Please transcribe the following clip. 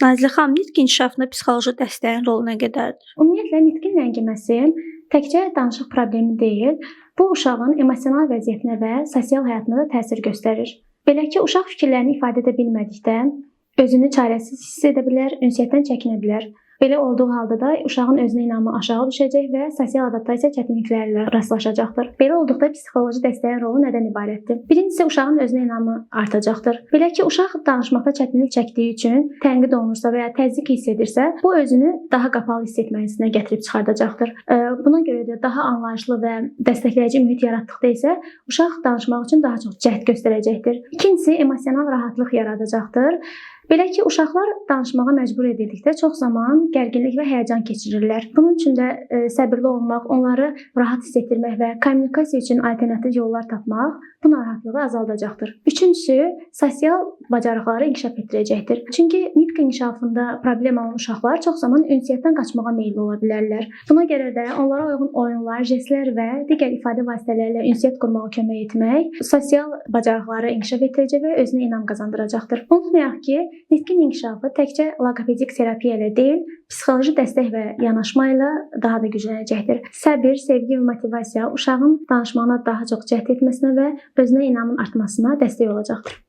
Nazlı xanım, nitq inkişafında psixoloji dəstəyin rolu nə qədərdir? Ümumiyyətlə nitqin ləngiməsi təkcə danışıq problemi deyil, bu uşağın emosional vəziyyətinə və sosial həyatına da təsir göstərir. Belə ki, uşaq fikirlərini ifadə edə bilmədikdə özünü çarəsiz hiss edə bilər, ünsiyyətdən çəkinə bilər. Belə olduğu halda da uşağın özünə inamı aşağı düşəcək və sosial adaptasiya çətinlikləri ilə rastlaşacaqdır. Belə olduqda psixoloji dəstəyin rolu nədən ibarətdir? Birincisi, uşağın özünə inamı artacaqdır. Belə ki, uşaq danışmaqda çətinlik çəkdiyi üçün tənqid olunursa və ya təzyiq hiss edirsə, bu özünü daha qapalı hiss etməsinə gətirib çıxardacaqdır. Buna görə də daha anlayışlı və dəstəkləyici mühit yaratdıqda isə uşaq danışmaq üçün daha çox cəhd göstərəcəkdir. İkincisi, emosional rahatlıq yaradacaqdır. Belə ki, uşaqlar danışmağa məcbur edildikdə çox zaman gərginlik və həyəcan keçirirlər. Bunun üçün də səbirli olmaq, onları rahat hiss etdirmək və kommunikasiya üçün alternativ yollar tapmaq bu narahatlığı azaldacaqdır. Üçüncüsü, sosial bacarıqları inkişaf etdirəcəkdir. Çünki nitq inkişafında problem olan uşaqlar çox zaman ünsiyyətdən qaçmağa meyilli ola bilərlər. Buna görə də onlara uyğun oyunlar, jestlər və digər ifadə vasitələri ilə ünsiyyət qurmağa kömək etmək sosial bacarıqları inkişaf etdirəcək və özünə inam qazandıracaqdır. Unutmayaq ki, nitqin inkişafı təkcə loqopedik terapiya ilə deyil, psixoloji dəstək və yanaşma ilə daha da güclənəcəkdir. Səbir, sevgi və motivasiya uşağın danışmağına daha çox cəhd etməsinə və özünə inamın artmasına dəstək olacaqdır.